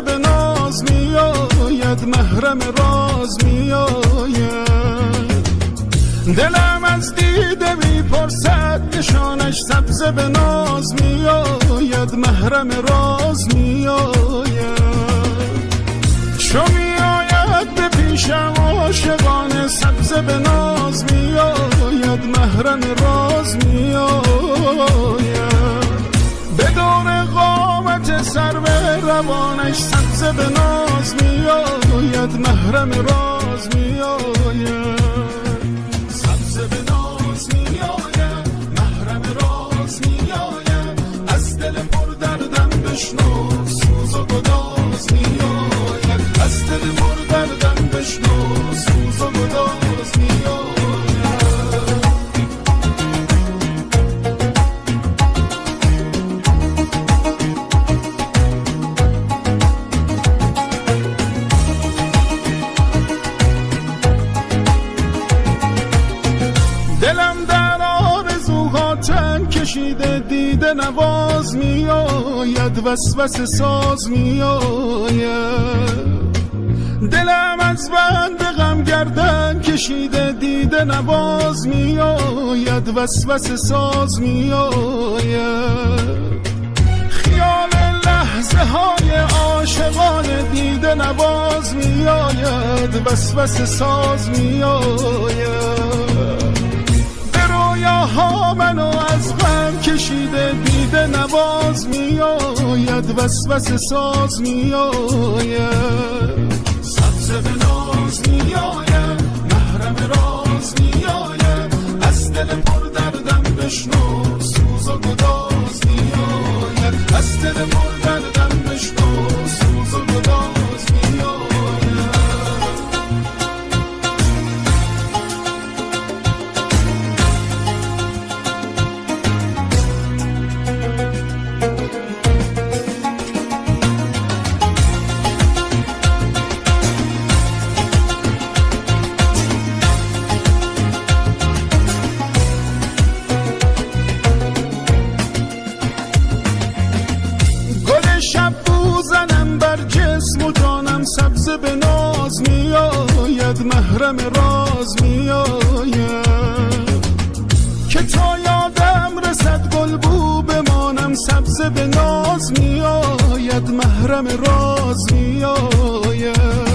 به ناز میآید، محرم راز میآید. دلم از دیده میپرسد نشانش سبز به ناز میآید، محرم راز میآید. چو میآید به پیشم عاشقانه سبز به ناز میآید، محرم راز میآید. به دور قامت سرو روانش سبز به ناز میآید، محرم راز میآید. سبز به ناز میآید، محرم راز میآید. از دل پر دردم بشنو سوز و گداز میآید. از دل پر دردم بشنو سوز و گداز میآید. دلم در آرزوها تن کشیده، دیده نواز میآید، وسوسه ساز میآید. دلم از بند غم گردن کشیده، دیده نواز میآید، وسوسه ساز میآید. خیال لحظه های عاشقانه دیده نواز میآید، وسوسه ساز میآید. رویاها منو از غم کشیده، دیده نواز میآید، وسوسه ساز میآید. سبز به ناز میآید، محرم راز میآید. از دل پر دردم بشنو سوز و گداز میآید. از دل پر دردم بشنو سوز و گداز میآید. سبز به ناز میآید، محرم راز میآید. که تا یادم رسد گل بو بمانم، سبز به ناز میآید، محرم راز میآید.